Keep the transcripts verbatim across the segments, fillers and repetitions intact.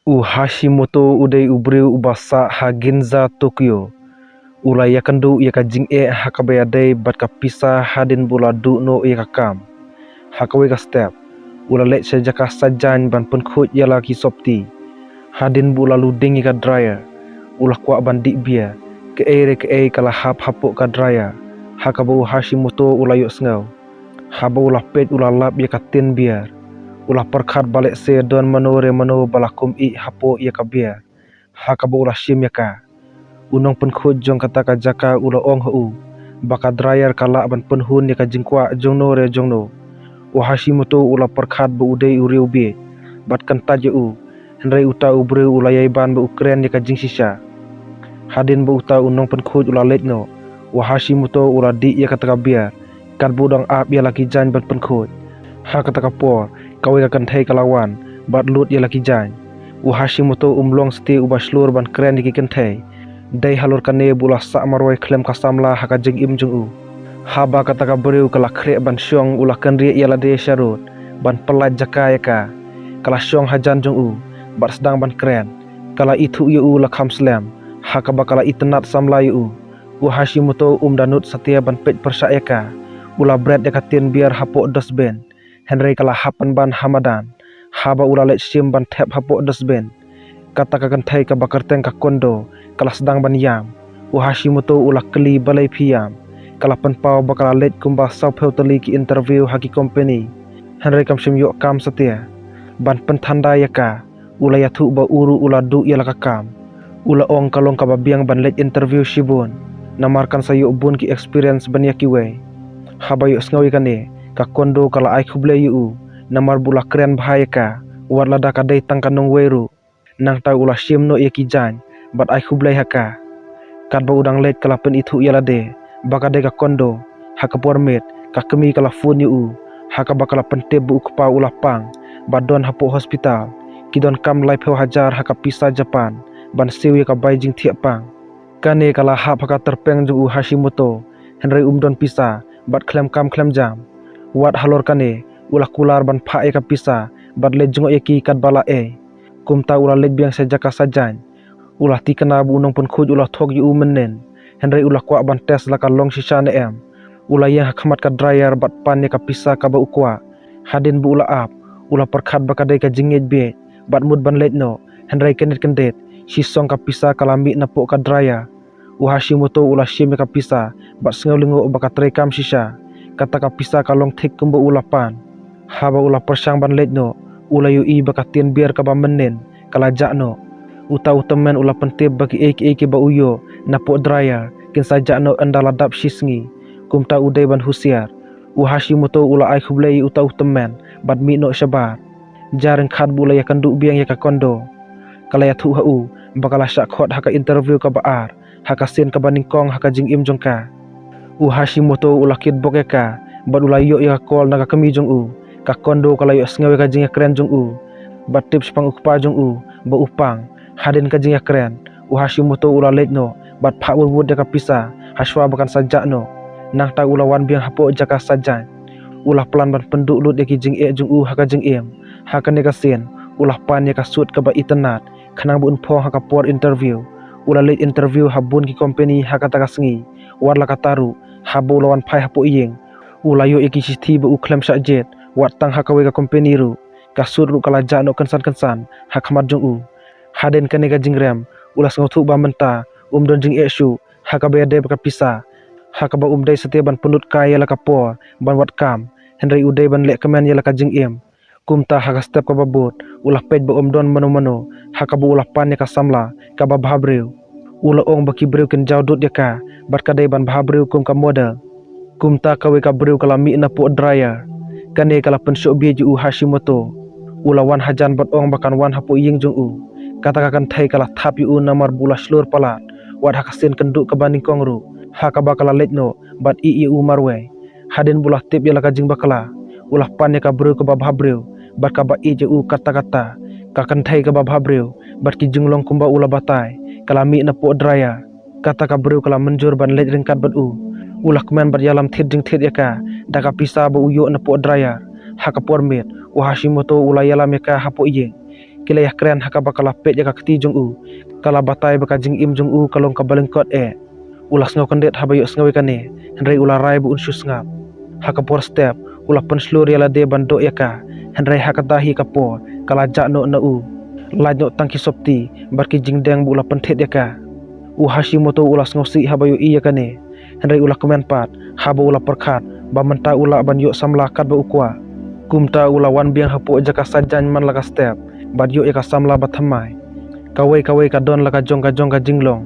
U Hashimoto u dei u briew uba sah ha Ginza, Tokyo. U la ïakynduh ïa ka jingeh ha kaba ïadei bad ka pisa hadien ba u la duh noh ïa ka kam. Ha kawei ka step, u la leit sha jaka saitjaiñ ban pynkhuid ïa la ki sopti. Hadien ba u la loading ïa ka dryer, u la kwah ban dih beer. Kaei re kaei ka la hap hapoh ka dryer, ha kaba u Hashimoto u la ïohsngew. Haba u la peit u la lap ïa ka tin beer. U la pyrkhat ba lehse don mano re mano ba la kum ih hapoh ïa ka beer. Ha kaba u la shim ïa ka, u nongpynkhuid jong kata ka jaka u la ong ha u ba ka dryer ka lah ban pynhun ïa ka jingkwah jongno re jongno. U Hashimoto u la pyrkhat ba u dei u riewbieit bad kyntait ïa u, hynrei uta u briew u la ïai ban ba u kren ïa ka jingshisha. Hadien ba uta u nongpynkhuid u la leit noh, u Hashimoto u la dih ïa kata ka beer, katba u dang ap ïa la ki jaiñ ban pynkhuid. Ha kata ka por, kawei ka kynthei ka la wan bad lut ïa la ki jaiñ. U Hashimoto um long shuh uba shlur ban kren ïa ki kynthei. Dei halor kane ba u la sah marwei khlem ka samla ha ka jingim jong u. Haba kata ka briew ka la khreh ban shong, u la kynriah ïa lade sharud ban pyllait jaka ïa ka. Ka la shong hajan jong u bad sdang ban kren. Ka la ithuh ïa u la kham slem, ha kaba ka la itynnad samla ïa u. U Hashimoto um da nud satia ban peit pyrshah ïa ka. U la bret ïa ka tin beer hapoh dustbin, hynrei ka la hap pynban ha madan. Haba u la leit shim ban thep hapoh dustbin, kata ka kynthei kaba kyrteng ka Kondo ka la sdang ban ïam. U Hashimoto u la kylli balei phi ïam. Ka la pynpaw ba ka la leit kumba sawphew tylli ki interview ha ki company, hynrei kam shym ïoh kam satia. Ban pynthanda ïa ka, u la ïathuh ba u ruh u la duh ïa la ka kam. U la ong ka long kaba biang ban leit interview shibun, namar kan sa ïoh bun ki experience ban ïa kiwei. Haba ïohsngew ïa kane, ka Kondo ka la ai khublei ïa u, namar ba u la kren bha ïa ka, wat lada ka dei tang ka nongwei ruh. Nangta u la shim noh ïa ki jaiñ bad ai khublei ha ka. Katba u dang leit ka la pynithuh ïa lade ba ka dei ka Kondo. Ha ka por miet, ka kmie ka la phone ïa u, ha kaba ka la pyntip ba u kpa u la pang bad don hapoh hospital. Ki donkam laiphew hajar ha ka pisa Japan ban siew ïa ka bai jingthiah pang. Kane ka la hap ha ka tyrpeng jong u Hashimoto, hynrei um don pisa bad khlem kam khlem jam. Wat halor kane, u la kular ban phah ïa ka pisa bad leit jngoh ïa ki katba la ei. Kumta u la leit biang sha jaka saitjaiñ. U la tikna ba u nongpynkhuid u la thok ïa u mynnin, hynrei u la kwah ban test la ka long shisha ne em. U la ïeng ha khmat ka dryer bad pan ïa ka pisa kaba u kwah. Hadien ba u la ap, u la pyrkhat ba ka dei ka jingngeit bieit bad mut ban leit noh, hynrei kyndit kyndit, shisong ka pisa ka la mih napoh ka dryer. U Hashimoto u la shim ïa ka pisa bad sngew lyngngoh ba ka treikam shisha. Kata ka pisa ka long thik kumba u la pan. Haba u la pyrshang ban leit noh, u la ïohi ba ka tin beer kaba mynnin ka la jah noh. Uta u tymmen u la pyntip ba kiei kiei kiba u ïoh napoh dryer kin sa jah noh ynda la dap shi sngi. Kumta u dei ban husiar. U Hashimoto u la ai khublei ïa uta u tymmen bad mih noh shabar. Jar ryngkat ba u la ïakynduh biang ïa ka Kondo, ka la ïathuh ha u ba ka la shah khot ha ka interview kaba ar ha ka sien kaba nyngkong ha ka jingim jong ka. U Hashimoto u la kit bok ïa ka bad u la ïoh ïa ka call na ka kmie jong u. Ka Kondo ka la ïohsngew ïa ka jingïakren jong u bad tip shaphang u kpa jong u ba u pang. Hadien ka jingïakren, u Hashimoto u la leit noh bad phah wut wut ïa ka pisa hashwa ba kan sa jah noh. Nangta u la wan biang hapoh jaka saitjaiñ. U la plan ban pynduh lut ïa ki jingeh jong u ha ka jingim. Ha kane ka sien, u la pan ïa ka suit kaba itynnad khnang ba un phong ha ka por interview. U la leit interview ha bun ki company ha kata ka sngi. Wat la katta ruh, haba u la wan phai hapoh ïing, u la ïoh ïa ki shithi ba u khlem shah jied wat tang ha kawei ka company ruh. Ka suit ruh ka la jah noh kynsan kynsan ha khmat jong u. Hadien kane ka jingrem, u la sngewthuh ba mynta um don jingeh shuh ha kaba ïadei bad ka pisa, ha kaba um dei satia ban pynlut kai ïa la ka por ban wad kam, hynrei u dei ban leh kmen ïa la ka jingim. Kumta ha ka step kaba bud, u la peit ba um don mano mano, ha kaba u la pan ïa ka samla kaba bhabriew. U la ong ba ki briew kin jaw dud ïa ka bad ka dei ban bhabriew kum ka model. Kumta kawei ka briew ka la mih napoh dryer. Kane ka la pynshoh bieit ïa u Hashimoto. U la wan hajan bad ong ba kan wan hapoh ïing jong u. Kata ka kynthei ka la thap ïa u namar ba u la shlur palat wat ha ka sien kynduh kaba nyngkong ruh, ha kaba ka la leit noh bad ïeh ïa u marwei. Hadien ba u la tip ïa la ka jingbakla, u la pan ïa ka briew kaba bhabriew bad kaba ïeit ïa u katta katta. Ka kynthei kaba bhabriew bad ki jinglong kumba u la batai ka la mih napoh dryer. Kata ka briew ka la mynjur ban leit ryngkat bad u. U la kmen bad ïalam thied jingthied ïa ka da ka pisa ba u ïoh napoh dryer. Ha ka por miet, u Hashimoto u la ïalam ïa ka hapoh ïing. Ki la ïakren ha kaba ka la peit ïa ka kti jong u. Ka la batai ba ka jingim jong u ka long kaba lyngkot eh. U la sngew kyndit haba ïohsngew ïa kane, hynrei u la rai ba un shu sngap. Ha ka por step, u la pynshlur ïa lade ban duh ïa ka, hynrei ha kata hi ka por, ka la jah noh na u. Lait noh tang ki sopti bad ki jingdeng ba u la pynthied ïa ka. U Hashimoto u la sngewsih haba ïohi ïa kane, hynrei u la kmen pat haba u la pyrkhat ba mynta u lah ban ïoh samla katba u kwah. Kumta u la wan biang hapoh jaka saitjaiñ man la ka step bad ïoh ïa ka samla bathymmai. Kawei kawei ka don la ka jong ka jong ka jinglong.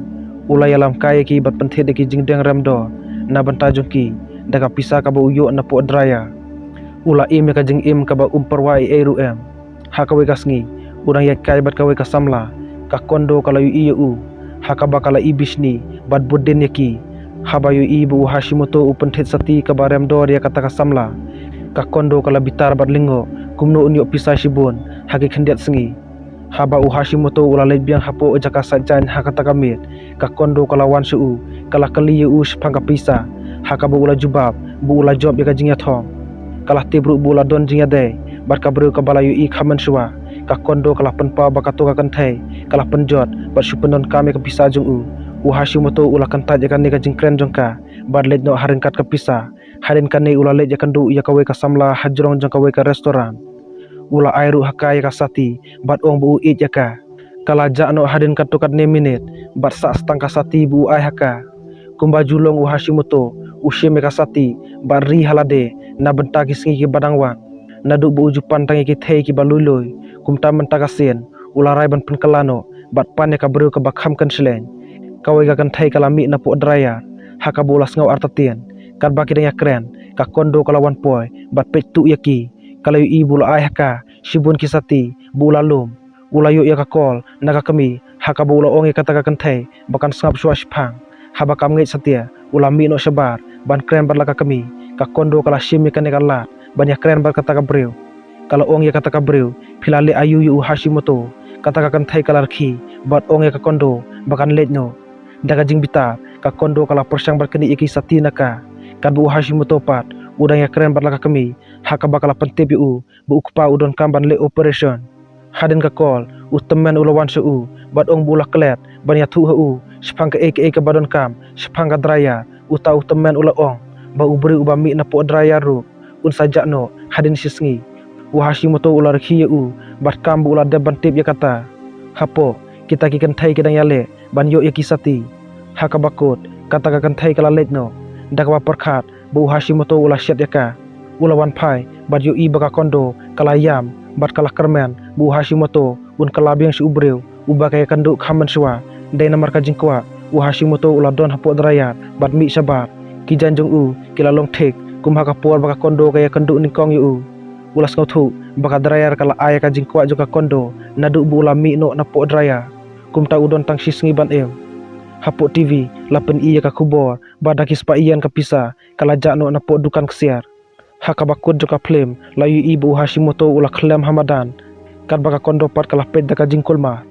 U la ïalam kai ïa ki bad pynthied ïa ki jingdeng rem dor na bynta jong ki da ka pisa kaba u ïoh napoh dryer. U la im ïa ka jingim kaba um pyrwa ei ei ruh em. Ha kawei ka sngi, u dang ïaid kai bad kawei ka samla. Ka Kondo ka la ïohi ïa u, ha kaba ka la ibishni bad bud dien ïa ki. Haba ïohi ba u Hashimoto u pynthied sati kaba rem dor ïa kata ka samla, ka Kondo ka la bitar bad lyngngoh kumno un ïoh pisa shibun ha ki khyndiat sngi. Haba u Hashimoto u la leit biang hapoh jaka saitjaiñ ha kata ka miet, ka Kondo ka la wan sha u, ka la kylli ïa u shaphang ka pisa. Ha kaba u la jubab ba u la jop ïa ka jingïathong. Ka la tip ruh ba u la don jingïadei bad ka briew kaba la ïohi kha mynshuwa. Ka Kondo ka la pynpaw ba kato ka kynthei ka la pynjot bad shu pyndonkam ïa ka pisa jong u. U Hashimoto u la kyntait ïa kane ka jingkren jong ka bad leit noh ha ryngkat ka pisa. Hadien kane u la leit ïakynduh ïa kawei ka samla ha jrong jong kawei ka restaurant. U la ai ruh ha ka ïa ka sati bad ong ba u ïeit ïa ka. Ka la jah noh hadien katto katne minit bad sah stang ka sati ba u ai ha ka. Kumba ju long u Hashimoto u shim ïa ka sati bad ri ha lade na bynta ki sngi kiba dang wan. Naduh ba u ju pan tang ïa ki thei kiba lui lui, kumta mynta ka sien u la rai ban pynkylla noh bad pan ïa ka briew kaba kham kynshlei. Kawei ka kynthei ka la mih napoh dryer ha kaba u la sngew artatien. Katba ki dang ïakren, ka Kondo ka la wan poi bad peit tuh ïa ki. Ka la ïohi ba u la ai ha ka shibun ki sati ba u la lum. U la ïoh ïa ka call na ka kmie ha kaba u la ong ïa kata ka kynthei ba kan sngap shuwa shiphang. Haba kam ngeit satia, u la mih noh shabar ban kren bad la ka kmie. Ka Kondo ka la shim ïa kane ka lad ban ïakren bad kata ka briew. Ka la ong ïa kata ka briew, phi la leh aïu ïa u Hashimoto? Kata ka kynthei ka la rkhie bad ong ïa ka Kondo ba kan leit noh. Da ka jingbitar, ka Kondo ka la pyrshang ban knieh ïa ki sati na ka. Katba u Hashimoto pat u dang ïakren bad la ka kmie ha kaba ka la pyntip ïa u ba u kpa u donkam ban leh operation. Hadien ka call, u tymmen u la wan sha u bad ong ba u la klet ban ïathuh ha u shaphang kaei kaei kaba donkam shaphang ka dryer. Uta u tymmen u la ong ba u briew uba mih napoh dryer ruh un sa jah noh hadien shi sngi. U Hashimoto u la rkhie ïa u bad kam ba u la dep ban tip ïa kata. Hapoh, kita ki kynthei ki dang ïaleh ban ïoh ïa ki sati. Ha kaba kut, kata ka kynthei ka la leit noh. Da kaba pyrkhat ba u Hashimoto u la shet ïa ka, u la wan phai bad ïohi ba ka Kondo ka la ïam bad ka la kyrmen ba u Hashimoto un kylla biang sha u briew uba ka ïakynduh kham mynshuwa. Dei namar ka jingkwah, u Hashimoto u la don hapoh dryer bad mih shabar. Ki jaiñ jong u ki la long thik kum ha ka por ba ka Kondo ka ïakynduh nyngkong ïa u. U la sngewthuh ba ka dryer ka la ai ïa ka jingkwah jong ka Kondo naduh ba u la mih noh napoh dryer. Kumta u don tang shi sngi ban im. Hapoh T V la pyni ïa ka khubor ba da ki spah ïen ka pisa ka la jah noh napoh dukan ksiar. Ha kaba kut jong ka phlim la ïohi ba u Hashimoto u la khlem ha madan. Katba ka Kondo pat ka la peit da ka jingkulmar.